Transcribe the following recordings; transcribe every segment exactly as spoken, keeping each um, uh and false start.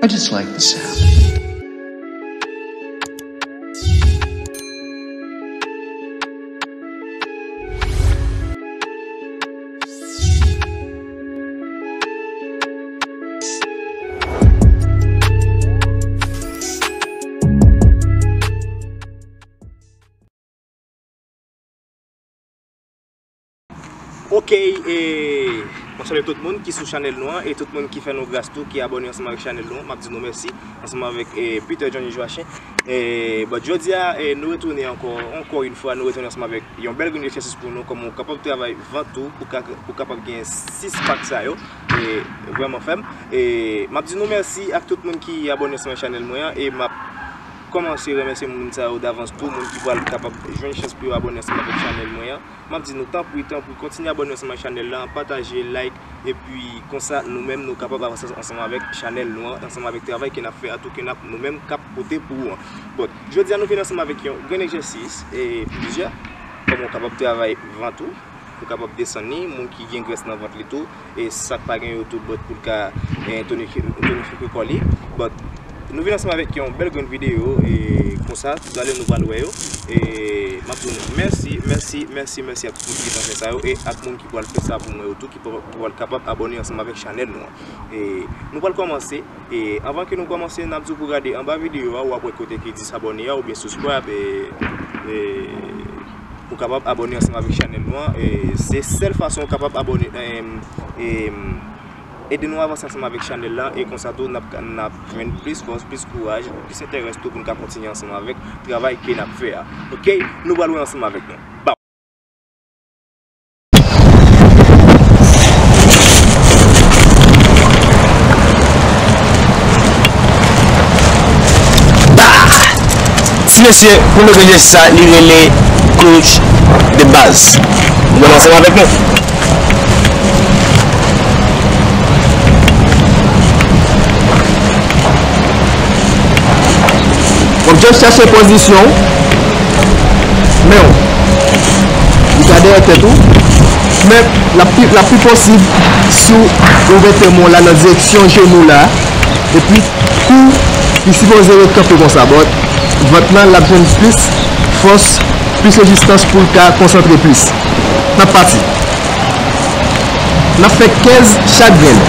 I just like the sound. Ok, e, mwen salye tout moun ki sou chanèl nou an e tout moun ki fè nou gras tou, ki abòne ansanm avèk chanèl nou an. M ap di nou mèsi ansanm avèk, e, Peter Johnny Joachim. E, bon, jodi a, e, nou retounen ankò, ankò yon fwa, nou retounen ansanm avèk yon bèl grenn egzèsis pou nou, kòman w kapab travay vant ou pou ka, pou kapab gen sis pak sa yo. E, vrèman fèm. E, m ap di nou mèsi ak tout moun ki abòne ansanm avèk chanèl mwen an, e m ap kòmanse remèsye moun sa yo davans tou, moun ki pral kapab jwenn chans pou yo abòne ansanm avèk chanèl mwen an. M ap di nou tanpri, tanpri, kontinye abòne ansanm ak chanèl la, pataje, like, epi konsa nou menm nou kapab avanse ansanm avèk chanèl nou an, ansanm avèk travay ke n ap fè a tou, ke n ap, nou menm k ap pote pou ou an. Bon, jodi a nou vin ansanm avèk yon grenn egzèsis, e plizyè, kòman w kapab travay vant ou, pou kapab desann li, moun ki gen grès nan vant li tou, e sa k pa gen yo tou, but pou l ka, e, tonifye, tonifye kò li. But nou vin ansanm avèk yon bèl grenn videyo, e konsa, talè nou pral wè yo. E m ap di nou mèsi, mèsi, mèsi, mèsi ak tout moun ki gentan fè sa yo, e ak moun ki pral fè sa pou mwen yo tou, ki pral, ki pral kapab abòne ansanm avèk chanèl nou an. E nou pral kòmanse, e anvan ke nou kòmanse, n ap di w pou gade anba videyo a, w ap wè kote ki di s'abonner a, oubyen subscribe, e, e, pou kapab abòne ansanm avèk chanèl nou an. E se sèl fason w kapab abòne, em, em, ede nou avanse ansanm avèk chanèl la. E konsa tou, n ap, n ap jwenn plis fòs, plis kouraj, plis enterès tou pou n ka kontinye ansanm avèk travay ke n ap fè a. Ok? Nou pral wè ansanm avèk nou. Bam! Ti mesye, pou nou grenn egzèsis sa, li rele cloche de base. Nou wè ansanm avèk nou. W ap just chache pozisyon men w. Li ka dèyè tèt ou, men l ap pi, l ap pi posib si w ouvè men w la nan direksyon jenou w la, epi kou li sipoze ret kanpe konsa, but vant lan l ap jwenn plis fòs, plis rezistans pou l ka konsantre plis. N ap pati. N ap fè kenz chak grenn.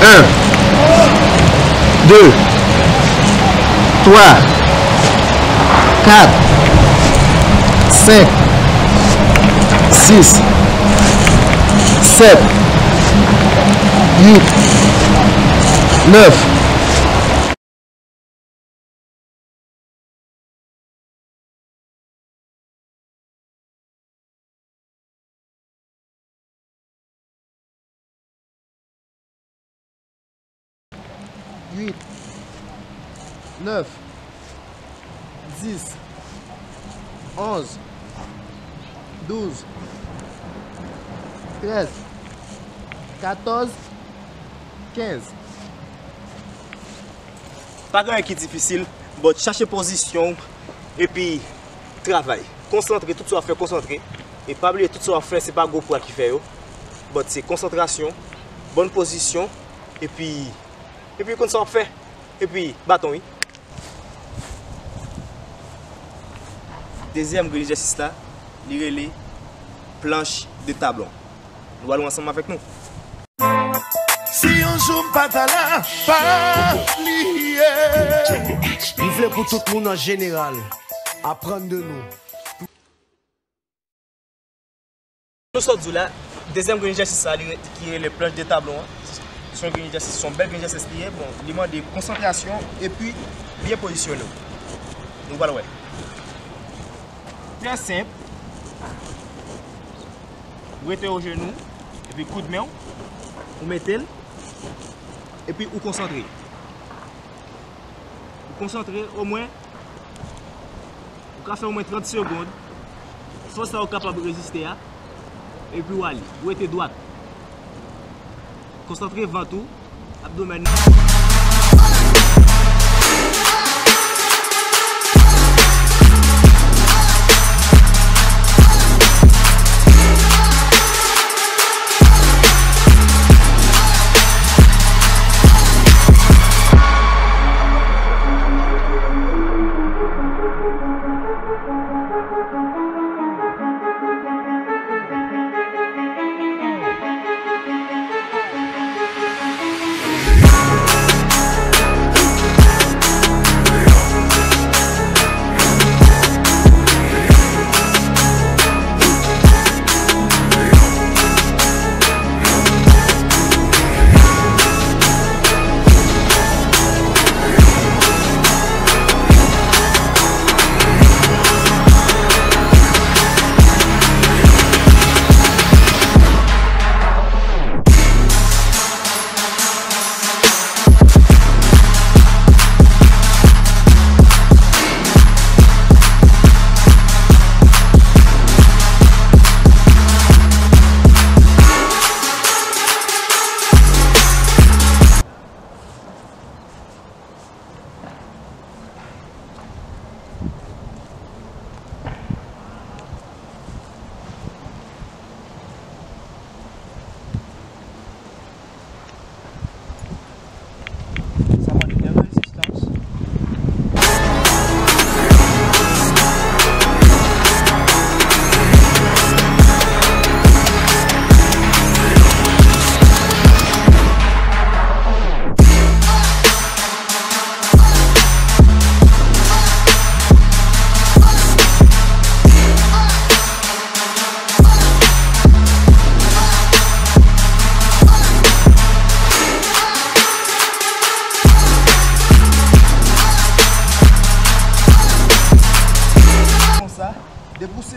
En, de, twa, kat, senk, sis, sèt, uit, nèf. Uit, nèf, dis, onz, douz, trèz, katòz, kenz. Pa gen anyen ki difisil, but chache pozisyon w epi travay. Konsantre, tout sa w ap fè, konsantre. E pa bliye, tout sa w ap fè, se pa gwo pwa ki fè yo. But se konsantrasyon, bòn pozisyon, epi, epi konn sa w ap fè. Epi, baton, wi. Dezyèm grenn egzèsis la, li rele planche de tablon. Nou pral wè ansanm avèk nou. Si yon jou m pa ta la, pa bliye. M vle pou tout moun an jeneral aprann de nou. Nou sot di w la, dezyèm grenn egzèsis sa, li re-, ki rele planche de tablon an. Se yon grenn egzèsis, se yon bèl grenn egzèsis li ye. Bon, li mande konsantrasyon epi byen pozisyone w. Nou pral wè. Trè senp. Rete o jenou, epi koud men w, ou mete l, epi ou konsantre. Ou konsantre omwen, ou ka fè omwen trant segonn. Fòs sa ou kapab reziste a, epi ou ale. Ou rete dwat. Konsantre vant ou, abdomèn.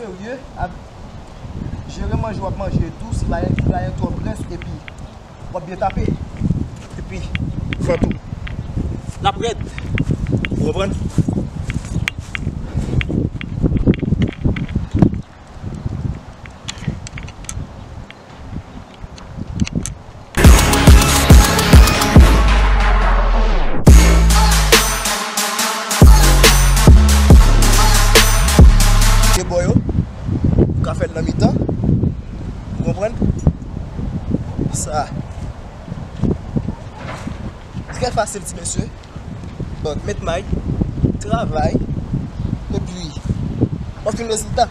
Serye, ap jere manje w ap manje tou, si pa gen, si pa gen twòp rès, epi w ap byen tape. Epi, fè tou. L ap rèd. Ou konprann? De bò yo, ou ka fè l nan mitan. Ou konprann? Sa. Trè fasil, ti mesye. Bon, met may, travay, epi w ap jwenn rezilta.